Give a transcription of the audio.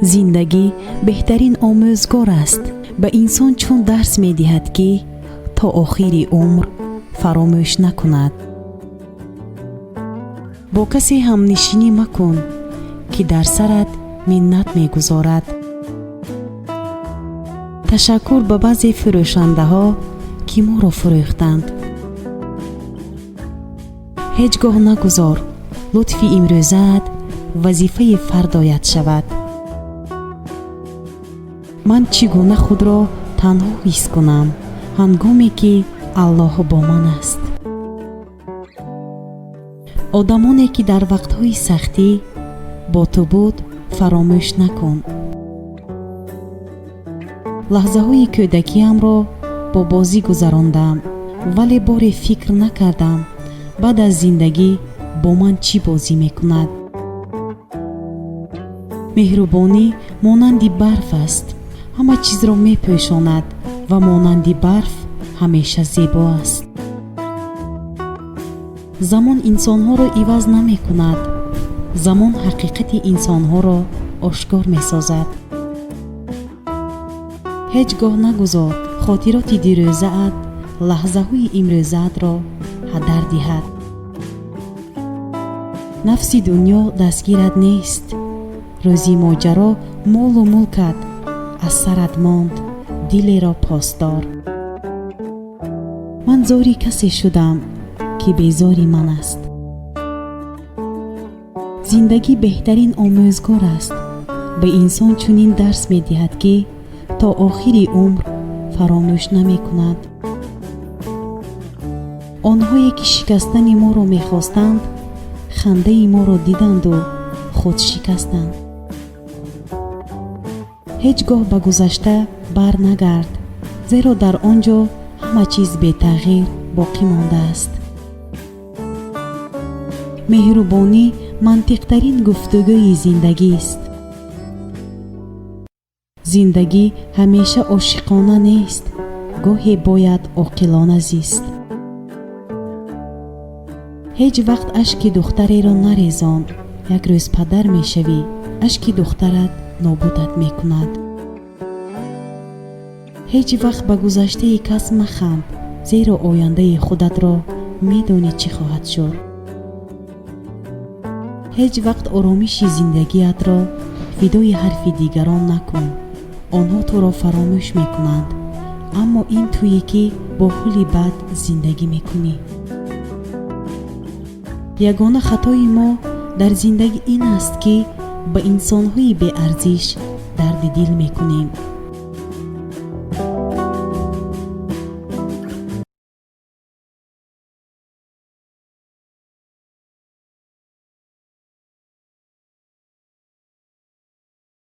Зиндагӣ беҳтарин омӯзгор аст. Ба инсон чун дарс медиҳад, ки то охири умр фаромӯш накунад. Бо касе ҳамнишинӣ макун, ки дар сарат миннат мегузорад. Ташаккур ба баъзе фурӯшандаҳо, ки моро фурӯхтанд. Ҳеҷ гоҳ нагузор лутфи имрӯзаат вазифаи фардоят шавад. Ман чӣ гуна худро танҳо ҳис кунам, ҳангоме ки Аллоҳ бо ман аст? Одамоне, ки дар вақтҳои сахтӣ бо ту буд, фаромӯш накун. Лаҳзаҳои кӯдакиамро бо бозӣ гузарондам, вале боре фикр накардам, баъд аз зиндагӣ бо ман чӣ бозӣ мекунад. Меҳрубонӣ монанди барф аст, ҳама чизро мепӯшонад ва монанди барф ҳамеша зебо аст. Замон инсонҳоро иваз намекунад, замон ҳақиқати инсонҳоро ошкор месозад. Ҳеҷ гоҳ нагузор хотироти дирӯзаат лаҳзаҳои имрӯзаатро ҳадар диҳад. Нафси дунё дастгират нест. Рӯзи моҷаро молу мулкат аз сарат монд, дилеро посдор. Ман зори касе шудам, ки безори ман аст. Зиндагӣ беҳтарин омӯзгор аст. Ба инсон чунин дарс медиҳад, ки то охири умр фаромӯш намекунад. Онҳое, ки шикастани моро мехостанд, хандаи моро диданду худ шикастанд. Ҳеҷ гоҳ ба гузашта бар нагард, зеро дар он ҷо ҳама чиз бетағйир боқӣ мондааст. Меҳрубонӣ мантиқтарин гуфтугӯи зиндагист. Зиндагӣ ҳамеша ошиқона нест, гоҳе бояд оқилона зист. Ҳеҷ вақт ашки духтареро нарезон. Як рӯз падар мешавӣ, ашки духтарат нобудат мекунад. Ҳеҷ вақт ба гузаштаи кас маханд, зеро ояндаи худатро медонӣ чӣ хоҳад шуд. Ҳеҷ вақт оромиши зиндагиатро фидои ҳарфи дигарон накун. Онҳо туро фаромӯш мекунанд, аммо ин туе, ки бо ҳоли бад зиндагӣ мекунӣ. Ягона хатои мо дар зиндагӣ ин аст, ки ба инсонҳои беарзиш дарди дил мекунем.